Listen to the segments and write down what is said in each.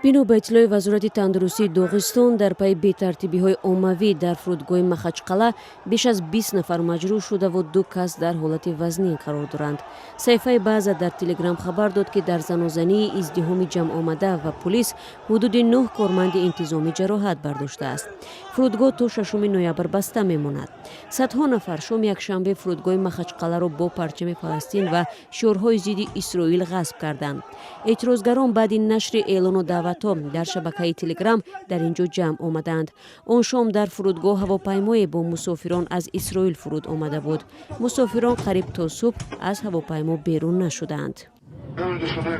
Бино ба иттилои Вазорати тандурустии Доғистон, дар пайи бетартибиҳои оммавӣ дар фурудгоҳи Махачқала беш аз 20 нафар маҷрӯҳ шудаву ду кас дар ҳолати вазнин қарор доранд. Саҳифаи «База» дар Телеграм хабар дод, ки дар занозании издиҳоми ҷамъомада ва пулис ҳудуди нӯҳ корманди интизомӣ ҷароҳат бардоштааст. Фурудгоҳ то 6 ноябр баста мемонад. Садҳо нафар шоми якшанбе фурудгоҳи Махачқаларо бо парчами Фаластин ва шиорҳои зидди Исроил ғасб карданд. Эътирозгарон баъди нашри эълону даъватҳо дар шабакаи Телеграм дар ин ҷо ҷамъ омаданд. Он шом дар фурудгоҳ ҳавопаймое бо мусофирон аз Исроил фуруд омада буд. Мусофирон қариб то субҳ аз ҳавопаймо берун нашуданд.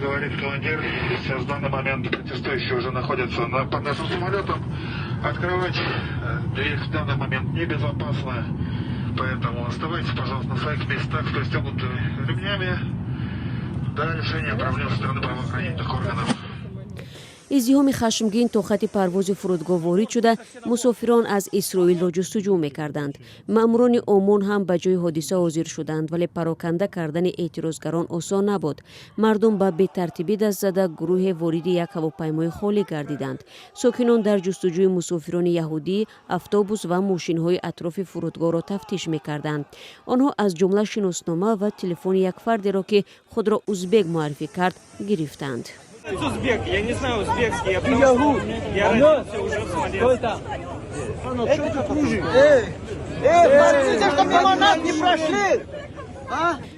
Говорит командир. Сейчас, в данный момент, протестующие уже находятся под нашим самолетом. Открывать дверь в данный момент небезопасно. Поэтому оставайтесь, пожалуйста, на своих местах, пристегнутыми ремнями до решения проблем со стороны правоохранительных органов. Издиҳоми хашмгин то хати парвози фурудгоҳ ворид шуда, мусофирон аз Исроилро ҷустуҷӯ мекарданд. Маъмурони ОМОН ҳам ба ҷои ҳодиса ҳозир шуданд, вале пароканда кардани эътирозгарон осон набуд. Мардум ба бетартибӣ даст зада, гурӯҳе вориди як ҳавопаймои холӣ гардиданд. Сокинон дар ҷустуҷӯи мусофирони яҳудӣ автобус ва мошинҳои атрофи фурудгоҳро тафтиш мекарданд. Онҳо аз ҷумла шиноснома ва телефони як фардеро, ки худро узбек муаррифӣ кард, гирифтанд. Узбек, я не знаю узбекский, я потому что я родился уже в Смоленске. Эй, эй, смотрите, чтоб мимо нас не прошли!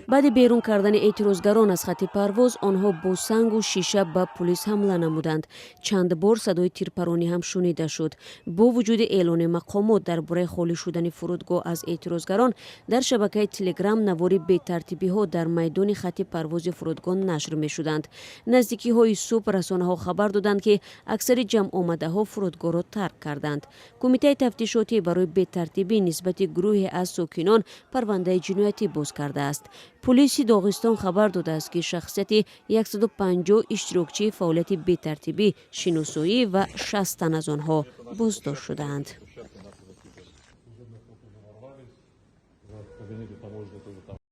Баъди берун кардани эътирозгарон аз хати парвоз, онҳо бо сангу шиша ба пулис ҳамла намуданд. Чанд бор садои тирпаронӣ ҳам шунида шуд. Бо вуҷуди эълони мақомот дар бораи холӣ шудани фурудгоҳ аз эътирозгарон, дар шабакаи Телеграм навори бетартибиҳо дар майдони хати парвози фурудгоҳ нашр мешуданд. Наздикиҳои субҳ расонаҳо хабар доданд, ки аксари ҷамъомадаҳо фурудгоҳро тарк карданд. Кумитаи тафтишотӣ барои бетартибӣ нисбати гурӯҳе аз сокинон парвандаи ҷиноятӣ боз кардааст. Пулиси Доғистон хабар додааст, ки шахсияти 150 иштирокчии фаъолияти бетартибӣ шиносоӣ ва 60 тан аз онҳо боздошт шудаанд. В кабинете таможни тоже там.